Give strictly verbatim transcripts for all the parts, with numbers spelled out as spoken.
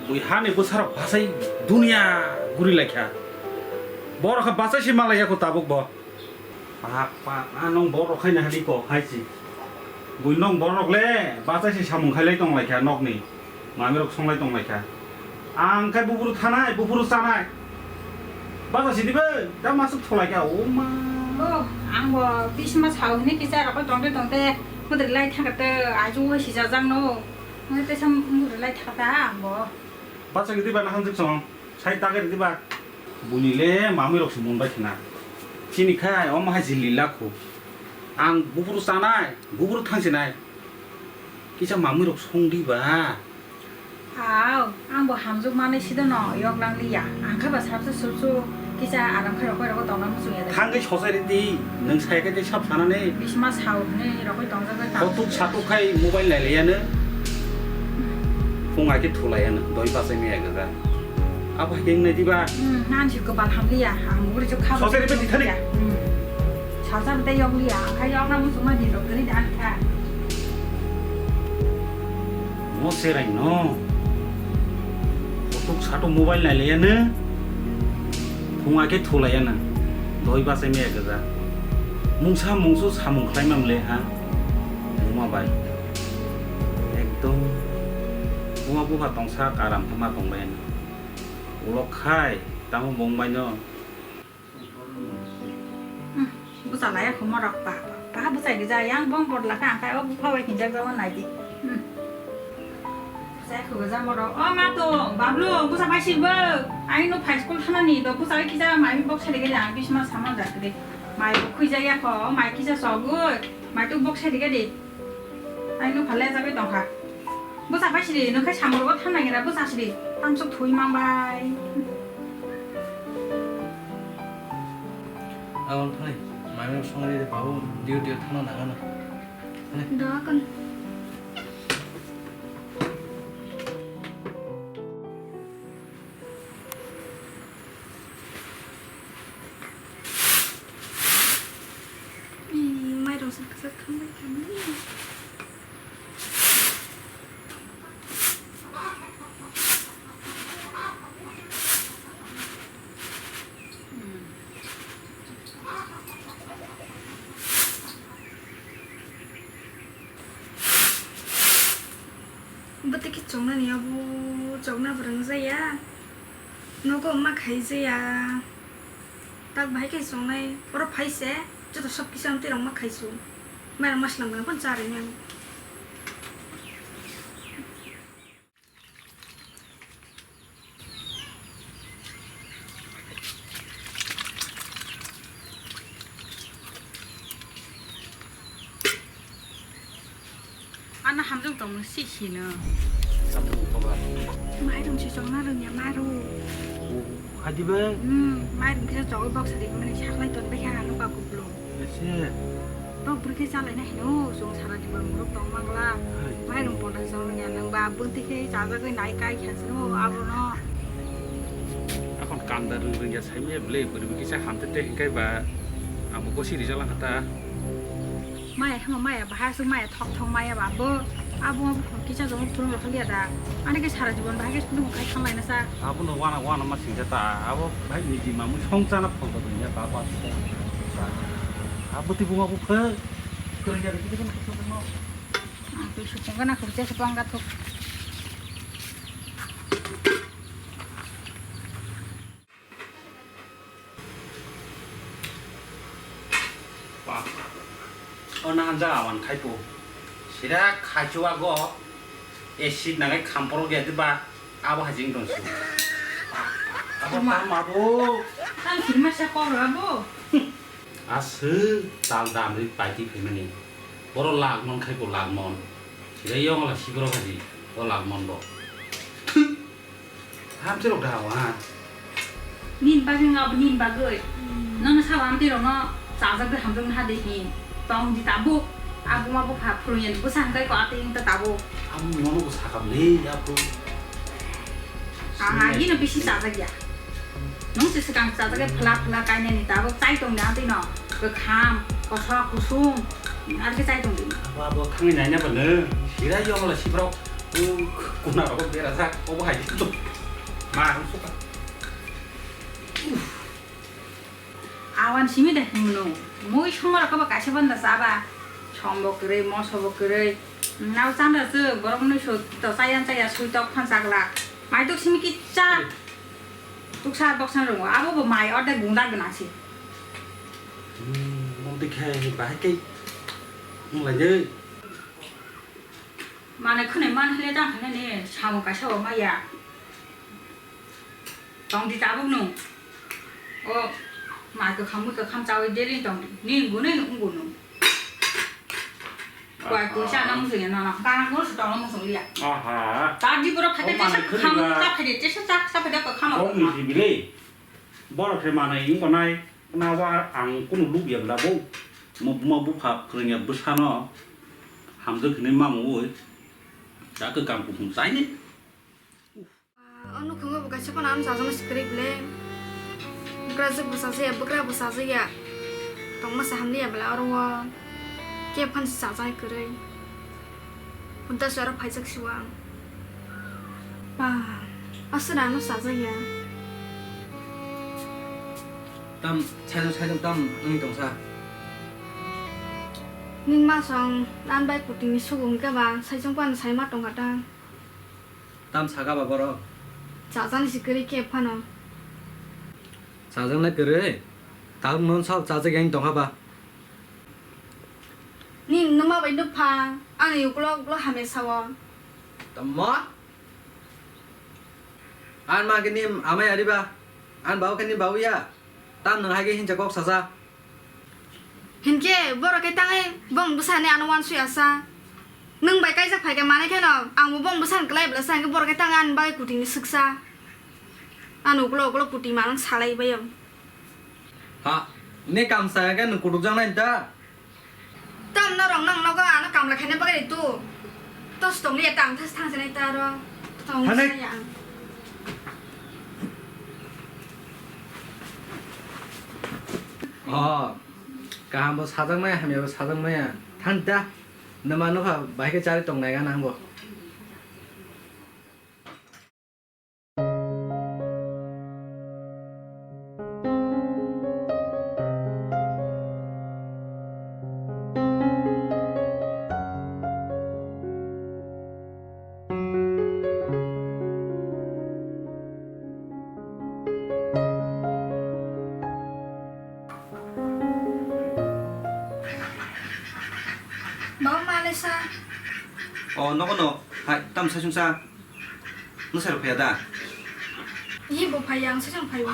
Bui hani bwsarok bachai dunia guri laikha. Borok kha bachai se malaiya ko tabuk bo. Pak, pak, a nong borok khai na hani ko hai si. Bui nong borok le bachai se samung khai lai tong laikha nokni. Mami rok song lai tong laikha. Ang khai buburu thanai, buburu chanai. Bachai si dibe, ta masuk thulai kha, o ma. O, ang bo bisma sao hini kisa rok tongte tongte, mudri lai thangkate, aju si jajak no. Mui tesa mudri lai thangkata ang bo. Bachai di ba na hanjik song. Sai ta gari di ba. Buni le mami rok se mon bai khna. Chini khai om hai jili lakhu. Ang buburu chanai, buburu thang sinai. Kisa mami rok song di ba. Aw, ang bo hamjwk manai sida no yok lang liya. Ang kha ba sabsa subsu kisa aram khai rok bai rok tongna muchung ya. Thang ke sosai ri di, nang sai ke sab sana ne. Bisma sao ne rok bai tong jak. Kotuk satuk khai mobile nai liya ne. Phung ai ke thulai ya ne, doi pasai me ya ga. Abo heng nai diba? Hmm, nan si kopal hamliya, ang uri chuk khabo. Sosai ripe dithani. Hmm. Salsa bete yokliya, ang khai yokna musuma di rok gani dan kha. Mo serai no. Kotuk satuk mobile nai liya ne. Phung ai ke thulai ya na. Doi basai me ya ga. Mungsa mungsu samung khlai mam le ha. Muma bai. Ekdom. Muma buha tongsa karam ma tong bai. Ulo khai, tamo bong bai no. Hmm, bwsa laya kho morok pa, pa, pa bwsai gija yang bong bor laka ang khai o bupha bai kinjak jago nai di. Hmm. Bwsai kho gija morok. O ma to, bablu, bwsa bai si bo. Ai no phai school thana ni do, bwsa bai kija mai bok sari gija ang bisma samon jak de. Mai bo khui jak ya kho, mai kija sogoi, mai tu bok sari gadi. Ai, nung phalai jagwi tongkha. Bwsa bai sidi, nung khai samung rogo thangnai ngira bwsa sidi. Tamsuk thui mang bai. Aboni thani, mami songri de babu, diu diu thangna nangano. Thani. Doakan. Ih, mairung se kwchak khambai khambai. Bwtwi khe choknani abo chokna bo rwngjaya. Nogo wngma khaijaya. Tak bahai khe chongnai. Oro phai se joto sob kisa amtwi rok ma khaisu. Mairang masla mwnang phano cha rwnai ang. Ano hamjwk tongmung si sino. Hamjwk tongmung. Mairung si chongna rwngya mairung. O, hadi bai? Hmm, mairung kisa chogwi box sadi mani saklai ton bai kha ano ba kupulung. Ese. Bok bwrwi khe chalaina hino, chwng sara jibon borok tong mangla. Hai. Mairung pondro chong ya nang ba bwtwi khe chajagwi nai kai kha sino abono. Akhon kanda rwng rwngya saimaya bwle bwrwi kisa hamte te hinkai ba amo kosi rijala hata. Maya hama maya bahai aswk maya thok thok maya ba bo abo abo kisa jong phurung rok liya da. Ani khe sara jibon bahai khe phurung khai thang laina sa. Abono wana wana ma singja ta abo bhai niji mamui song chana phol to dunya ta ba. Abo ti bunga bu phe. Ang twi supung gana khurcha supang gathok. Ba. O na hanja awan khai po. Sira khai chuwa go. Acid nangai khamporo ge ba. Abo hajing dong su. Abo ma abo. Ang sirma sa ko abo. Aswk tal dam ri paiti phaimani. Boro lak mon khai bo lak mon. Sira yong la sibro haji. O lak mon bo. Hamti rok da wa. Nin bagwi nga bo nin bagwi. Nono sabo amti rok no chajak de hamjak na de hin. Tong di tabuk. Abu ma bupha phurung yan bwsa hwnkhe ko ati wngta tabuk. Amo nono bo sakam le ya bro. Ang agi no bisi chajak ya. Nung se swkang chajak ya phla phla kainai ni tabuk chai tong de amti no. Kwkham, kosok, kusung. Ar khe chai tong di. Abo abo thangwi naina ba nung. Sira yong la sibrok. Kuna rogo bera thak, obo hai to. Ma ang suka. Awan simi de himno. Mui songora kobo kaisa banda chaba. Sombo kwrwi, mosobo kwrwi. Nao chanda se borok nui so to chayan chaya sui tok phan chakla. Mai tok simi kicha. Tuksa boksan rongo. Abo bo mai orde gungda gwnang si. Hmm, mom tikhe bahai kai. Mung lai de. Mane khwnwi man hile tang hwnwi ni samung kaisa bo maya. Tong di tabuk nung. O mai kwkham mui kwkham chawi daily tong di. Ni gunwi nung unggu nung. Kwai kwisa na musung ya nana. Kana guru su tong musung liya. Aha. Ta di boro phate O tesa mane khwnwi kham ba. Ta phate tesa ta ta phate kwkham. Kok ni sibile. Borok se manai wngkha nai, nawa ang kunu lubya bla bo. Mo buma bupha kwrwngya bwsano hamjwk hinwi mamung wi. Da kwkang kuphum chaini. O nukhungo bo kaisa phano ano chajaknai script le. Bwkrajwk bo chajaya, bwkra bo chajaya. Tongma se hamliya bla oro o. Khe phano se chajaknai kwrwi. Hwnta se oro phaijak siwa ang. Ba, aswk rano chajakya. Tam, saijwk, saijwk tam wngwi tongsa. Nini masong nan bai kutingni sugo hwnkhe ba, saijwk phano saima tongkha ta. Tam saka ba borok? Chajaknai se kwrwi khe phano. Chajaknai kwrwi? Tabuk non sal chajak yang tongkha ba? Nini nwma bai nukpha, ani uklok uklok hamya sao. Tamo? An ma khe nim amai ari ba? An bau khe nim bau ya? Tam nwng hai khe hinsa kok sasa? Hinkhe borok khe tangwi bong bwsani ano wansui asa. Nwng bai kaijak phai khe manai kheno ang bo bong bwsani kwlai bwlasa hinkhe borok khe tangwi ani bagwi kuting swksa. Ano uklok uklok kuting manang salai bai ang. Ha, ne kam saya khe nwng kutukjaknai ta? Tam norok nang nogo ano kamla khaina bagwi tu. Tos tong liya tang thas thang sanai ta ro. Tong Hanai. Saya ang. Oh, kaham bo sajak maya, hamya bo sajak maya. Thang ta, nama nukha bahai khe chari tong nai gana ang bo. Baba, ma le sa? O, nogo no. Hai, tam saichung sa. Nwsai rok phaiya da? Hi, bo phaiya, ang saichung phaiwi.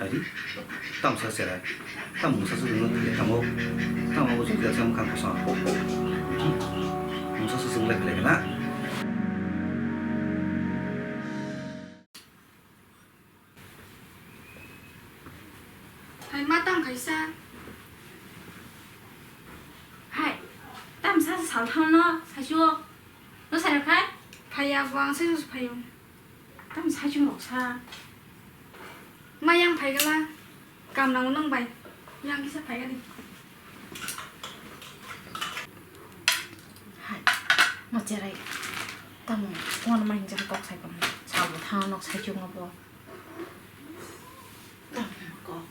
Ari, tam sa cherai. Tam mungsa su dungno thile tamo. Tamo bo jodi asa mukha kosa. Mungsa su sunglai philai na. Hai, ma tang khaisa. Hai, tam sa sal thang no, saichung. No sai khai? Phaiya, bo ang saichung se phaio. Tam saichung rok sa. Ma yang phaigala. Kam nango nwng bai. Yang kisa phaiya di. Hai, mo cherai. Tamo, phone ma hinjak kok sai kono. Sabo thang nok saichung abo. Tamo kok.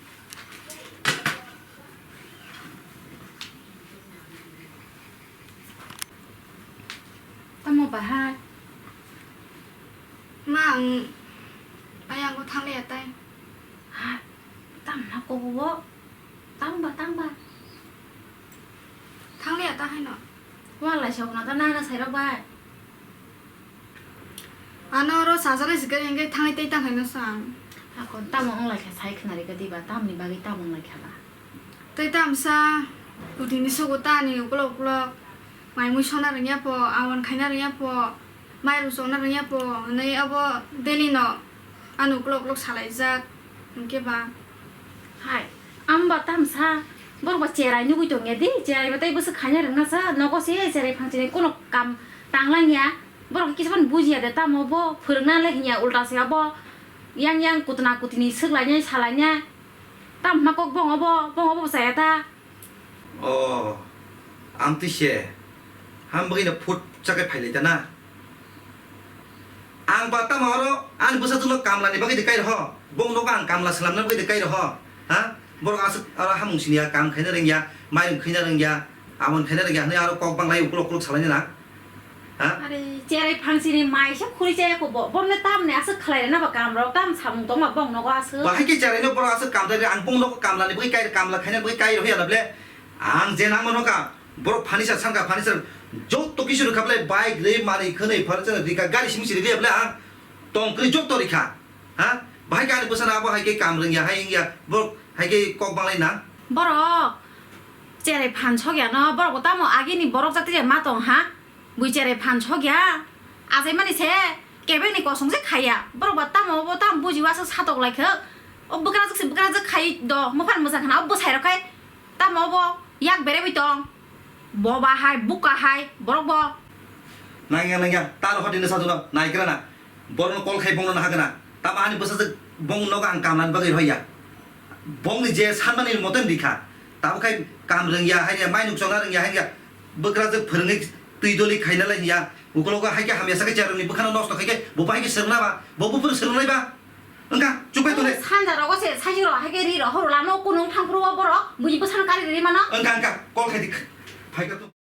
Tamo bahai. Ma ang ayang ko thang le atai. Ha, tam na ko bo. Tang ba, tang ba. Thang le ata hai no. Wa lai sok na ta na na sai rok bai. Ano oro sajana jikar hingke thangwi tei tang khaino sa ang. Hakon tamo wng lai kha sai khna rikha diba, tamni bagwi tamo wng lai kha ba? Tei tamsa kutini sogo ta ani ukolok ukolok mai mui sona rwngya po, awan khaina rwngya po, mairum chokna rwngya po hwnwi abo daily no ani ukolok ukolok salaijak hwnkhe ba. Hai, amo ba tamsa borok ba cherai nugwi tongya di, cherai ba tei bwswk khaina rwngna sa nogo se cherai phang chini kono kam tang langya. Borok kisa phano bujiya de, tamo bo phwrwngna le hinya, ulta se abo yang yang kutna kutini swk lainai, salainai. Tamo hwnma kok bong obo, bong obo bo chaya ta. O, ang twi se Ham bagwi no phut chakai phailai ta na. Ang ba tamo oro ani bwsajwkno kamlani bagwi de kai roho. Bong nogo ang kamla swnamna bagwi de kai roho. Ha? Borok aswk aro hamung siniya, kam khaina rwngya, mairung khaina rwngya, amon khaina rwngya hwnwi aro kok banglai ukulok ukulok salaina na. Ha? Are cherai phansini maisa khuri chaya ko bo. Borne tamne aswk khlai rena ba kam rok, tam samung tong ba bong nogo aswk. Bahai ke cherai no borok aswk kam dai ang bong nogo kamlani bagwi kai, kamla khaina bagwi kai roho ya na ble. Ang je nang mano ka, borok furniture sanka furniture, jotto kisu rwkha ble, bike re, manwi khwnwi furniture rika, gari simi siri le ble ang tong kri jotto rikha. Ha? Bahai gari bwsana abo hai ke kam rwngya, hai wngya, borok hai ke kok banglai na. Borok cherai phan sokya no, borok bo tamo agini borok jati je ma tong ha? Bui cherai phan sokya, achaimani se kebengni kosong se khaiya. Borok ba tamo bo tamo bujiwa se satok lai khe. O bwkrajwk se bwkrajwk khai do, mophan mwsa khana o bwsai rok khai tamo bo yak berewi tong. Boba hai, buka hai, borok bo. Nangya, nangya, ta rokha dino sajuno, naikrana. Borokno kol khai bongno nahagana. Tamo ani bwsajwk bong nogo ang kamlani bagwi rohya. Bongni je sanmani moten rikha. Tabo khai kam rwngya, hai ya, mai nuk chongna rwngya, hai ya. Bwkrajwk phwrwngwi twi doli khaina lai ya. Ukologo hai khe hamya sakhe cherwngni bwkhano nosto khai khe bo bai khe swrwngna ba. Bo buphuru swrwngnai ba. Wngkha, chupai tole. Sanja rogo se, saji ro, hai khe ri ro, horo lano kunung thangphuru o borok, buji bwsano kari ri mano. Wngkha, wngkha, kol khai di. Phai kha to.